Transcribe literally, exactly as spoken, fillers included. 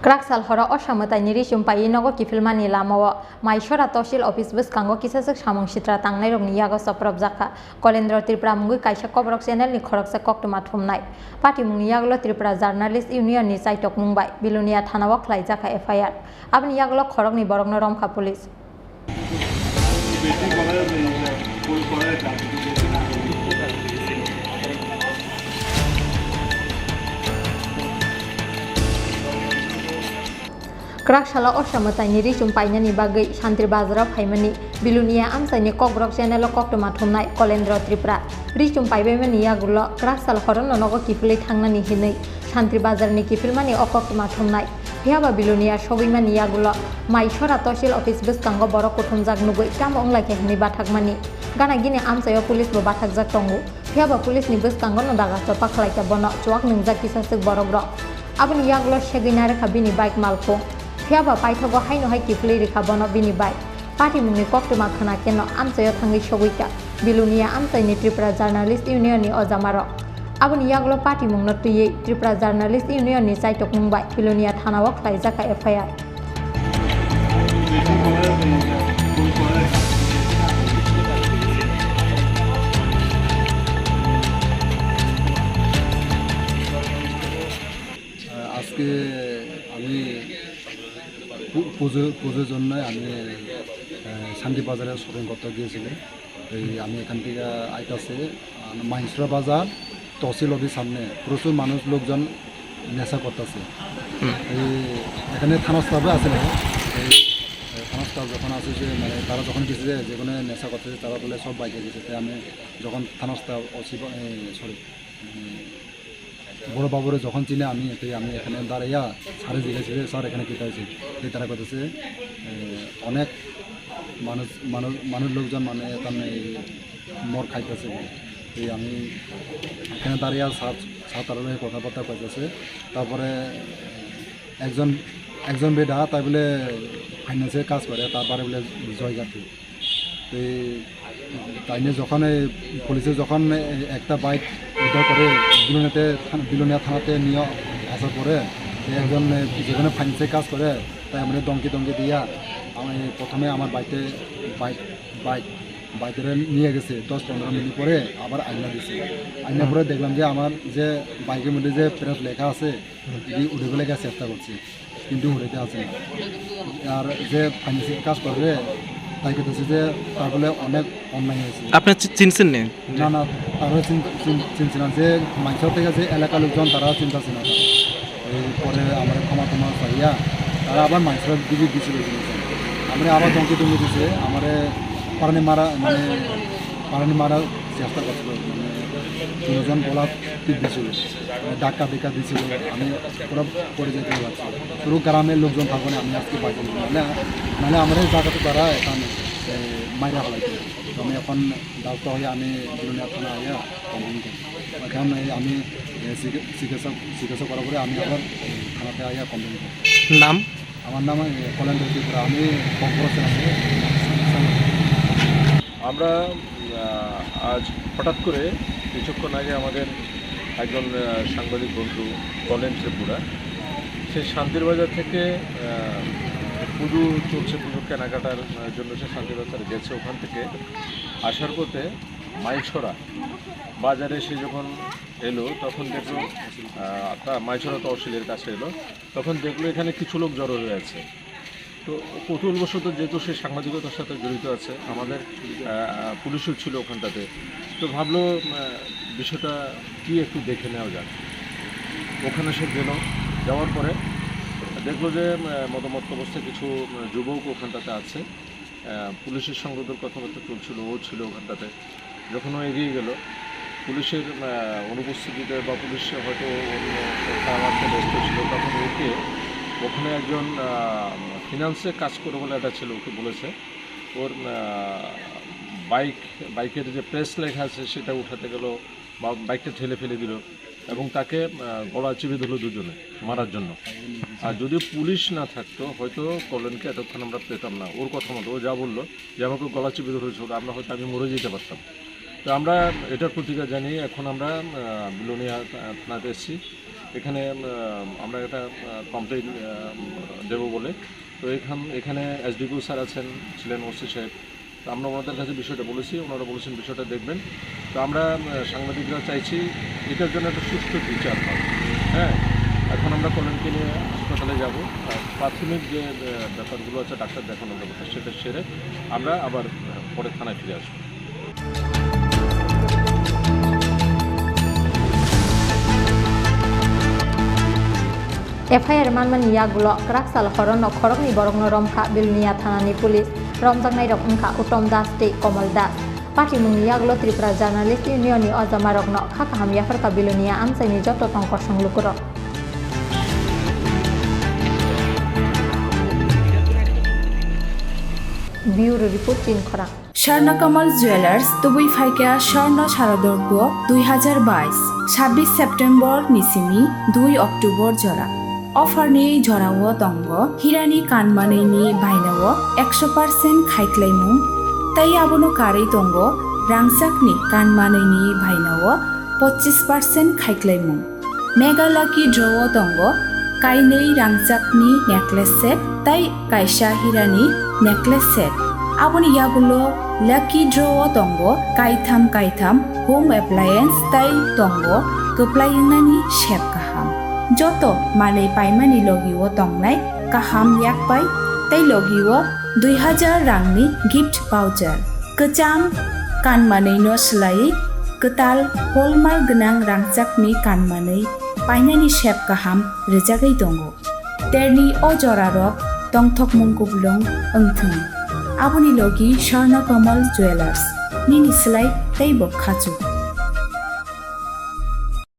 Kwrak sal horo osa mwtaini ri chum paiwi nogo kiphilmani lamao Maisora Tosil Office bwskango kisaswk samung sitra tangnairokni yago chopropjakha. Kolendro Tripura mungwi kaisa kokborok channel ni khoroksa koktwma thumnai. Patimungni yagulo Tripura Journalist Union ni chaitokmung bai Bilonia thanao khlaijakha F I R. Aboni yagulo khoroknwi borokno romkha police. Kwrak salo osa mwtaini ri chum painani bagwi Santri Bazaro phaimani Bilonia amchaini kokborok channel o koktwma thumnai Kolendro Tripura. Ri chum paibaimani yagulo kwrak sal horono nogo kiphilwi thangnani hinwi Santri Bazarni kiphilmani o koktwma thumnai. Phiyaba Bilonia sogwimani yagulo Maisora Tosil Office bwskango borok kuthumjak nugwi tamo wnglaikha hinwi bathakmani. Gana gini amchaio police bo bathakjak tongo. Phiyaba police ni bwskango no daga chopa khlaikha bono chuak nwngjak kisaswk borokrok. Aboni yagulo segwi narwkha bini bike malkhung. Phiyaba paithago haino hai kiphilwi rikha bono bini bike. Patimungni koktwma khwna kheno amchaio thangwi sogwikha Bilonia amchaini Tripura Journalist Union ni ojamarok. Aboni yagulo patimungno twiwi Tripura Journalist Union ni chaitokmung bai Bilonia thanao khlaijakha F I R. আজকে আমি পু-, পুজো, পুজোর জন্য আমি, আহ, শান্তি বাজারে শপিং করতে গিয়েছিলাম। এই আমি এখান থেকে আইতাছে, আহ, মাইনসরা বাজার, তহসিল অফিস সামনে প্রচুর মানুষ, লোকজন নেশা করতেছে। হুম। এই এখানে থানা স্টাফও আছে না। এই, এই থানা স্টাফ যখন আছে যে, মানে, তারা যখন গেছে যে, যেখানে নেশা করতেছে, তারা বলে সব বাইকে গেছে। তাই আমি যখন থানা স্টাফ, ওসি বা-, এই, সরি, উম, বড় বাবুরে যখন চিনে আমি, তাই আমি এখানে দাঁড়াইয়া স্যারে জিজ্ঞাসা করি, "স্যার, এখানে কিতা হয়েছে?" এই তারা কইতেছে, এ, অনেক মানুষ, মানুষ, মানুষ লোকজন মানে তার এই মদ খাইতেছে বলে। এই আমি এখানে দাঁড়াইয়া স্যার, স্যার তার লগে কথাবার্তা কইতেছে। তারপরে একজন, একজন বেটা তাই বলে ফাইন্যান্সে কাজ করে, তার বাড়ি বলে জয়গাতি। তো এই তাই নিয়ে যখন এই পুলিশে যখন একটা বাইক উদ্ধার করে বিলোনিয়াতে থানা-, বিলোনিয়া থানাতে নিয়ে আসার পরে এই একজন, এ, যেখানে ফাইন্যান্সে কাজ করে, তাই আমরা ধমকি ধমকি দিয়া আমি প্রথমে আমার বাইকে বাইক, বাইক, বাইকের নিয়ে গেছে। দশ পনেরো মিনিট পরে আবার আইনা দিছে। আইনা পরে দেখলাম যে আমার যে বাইকের মধ্যে যে প্রেস লেখা আছে, এটি উঠে ফেলে চেষ্টা করছে। কিন্তু উড়াইতে আছে না। আর যে ফাইন্যান্সিং কাজ করে, তাই কইতেছে যে তার বলে অনেক অন্যায় হয়েছে। আপনি চি-, চিনছেন নি? না, না, তারা চিন-, চিন-, চিনছে না। যে মাইনসর থেকে যে এলাকার লোকজন, তারা চিনতেছে না। এই পরে আমরা ক্ষমা টমা চাইয়া তারা আবার মাইনসর দিকে গেছিল জিনিস। আমরা আবার ধমকি টমকি দিছে, আমারে পারানি মারা, মানে, পারানি মারার চেষ্টা করছিল, মানে, তিনজন গলা টিপ দিছিল, মানে, ধাক্কা ধাক্কা দিছিল, আমি পুরো পড়ে যেতে পারছি। পুরো গ্রামের লোকজন থাকবো না, আমি আজকে বাঁচি না, নাহলে, নাহলে আমার এই জায়গাতে তারা এখন, এ, মাইরা হলাইতো। তো আমি এখন ডাক্তার হয়ে আমি দুনিয়া থানা আইয়া কমপ্লেন করি। এখন এই আমি, এ, চিকি-, চিকিৎসা, চিকিৎসা করার পরে আমি আবার থানাতে আইয়া কমপ্লেন করি। নাম? আমার নাম, এ, কলেন্দ্র ত্রিপুরা, আমি কক্সবাজার আছি। আমরা, আহ, আজ হঠাৎ করে কিছুক্ষণ আগে আমাদের একজন, আহ, সাংবাদিক বন্ধু কলেন ত্রিপুরা, সে শান্তির বাজার থেকে, আহ, পুজো চলছে, পুজো কেনাকাটার, আহ, জন্য সে শান্তির বাজার গেছে। ওখান থেকে আসার পথে মাইছড়া বাজারে সে যখন এলো, তখন দেখলো, আহ, তা মাইছড়া তহসিলের কাছে এলো, তখন দেখলো এখানে কিছু লোক জড়ো হয়ে আছে। তো কৌতূহলবশত যেহেতু সে সাংবাদিকতার সাথে জড়িত আছে, আমাদের, আহ, পুলিশও ছিল ওখানটাতে, তো ভাবলো, আহ, বিষয়টা কি একটু দেখে নেওয়া যাক। ওখানে সে গেল, যাওয়ার পরে দেখলো যে, আহ, মদমত্ত অবস্থায় কিছু, আহ, যুবক ওখানটাতে আছে। আহ, পুলিশের সঙ্গে ওদের কথাবার্তা চলছিল, ও ছিল ওখানটাতে। যখন ও এগিয়ে গেল, পুলিশের, আহ, অনুপস্থিতিতে বা পুলিশ হয়তো অন্য কারণে ব্যস্ত ছিল, তখন ওকে ওখানে একজন, আহ, ফিনান্সে কাজ করে বলে একটা ছেলে ওকে বলেছে, ওর, আহ, বাইক, বাইকের যে প্রেস লেখা আছে সেটা উঠাতে গেল বা বাইকটা ঠেলে ফেলে দিল এবং তাকে, আহ, গলা চিপে ধরলো দুজনে মারার জন্য। আর যদি পুলিশ না থাকতো, হয়তো কলেনকে এতক্ষণ আমরা পেতাম না। ওর কথা মতো ও যা বললো যে আমাকে গলা চিপে ধরেছে, আমরা হয়তো আমি মরে যেতে পারতাম। তো আমরা এটার প্রতিকার জানিয়ে এখন আমরা, আহ, বিলোনিয়া, আহ, থানাতে এসেছি। এখানে আহ, আমরা একটা কমপ্লেন দেবো বলে। তো এখান এখানে এসডিপিও স্যার আছেন, ছিলেন ওসি সাহেব। তো আমরা ওনাদের কাছে বিষয়টা বলেছি, ওনারা বলেছেন বিষয়টা দেখবেন। তো আমরা আহ, সাংবাদিকরা চাইছি এটার জন্য একটা সুষ্ঠু বিচার হয়। হ্যাঁ, এখন আমরা কল্যাণকে নিয়ে হাসপাতালে যাব। আর প্রাথমিক যে আহ, ব্যাপারগুলো আছে, ডাক্তার দেখানোর ব্যাপারটা, সেটা সেরে আমরা আবার আহ, পরে থানায় ফিরে আসবো। F I R manmani yagulo kwrak sal horono khoroknwi borokno romkha Bilonia thanani police. Romjaknairok wngkha Uttom Das tei Komol Das. Patimungni yagulo Tripura Journalist Union ni ojamarokno kha kaham yapharkha Bilonia amchaini joto tong kosong lukurok. Bureau Report, Chinkhorang. Swarna Kamal Jewelers tubui phaikha Swarna Sharadorgo dui hazar bais, sabbish September ni simi dui October jora. Offer ni jorao tongo hirani kanmanwi ni bainao ekso percent khaiklaimung, tei abono karwi tongo rangchakni kanmanwi ni bainao pochis percent khaiklaimung. Mega Lucky Draw o tongo kainwi rangchakni necklace set tei kaisa hirani necklace set. Aboni yagulo Lucky Draw o tongo kaitham kaitham home appliance tei tongo kwplai wngnani sep kaham. Joto manwi paimani logi o tongnai kaham yakpai tei logi o dui hazar rangni gift voucher. Kwcham kanmanwi no swlaiwi kwtal hallmark gwnang rangchakni kanmanwi painani sep kaham rwjagwi tongo. Terni o jorarok tongthokmung kuplung wngthung. Aboni logi Swarna Kamal Jewelers, nini slai teibo khachuk.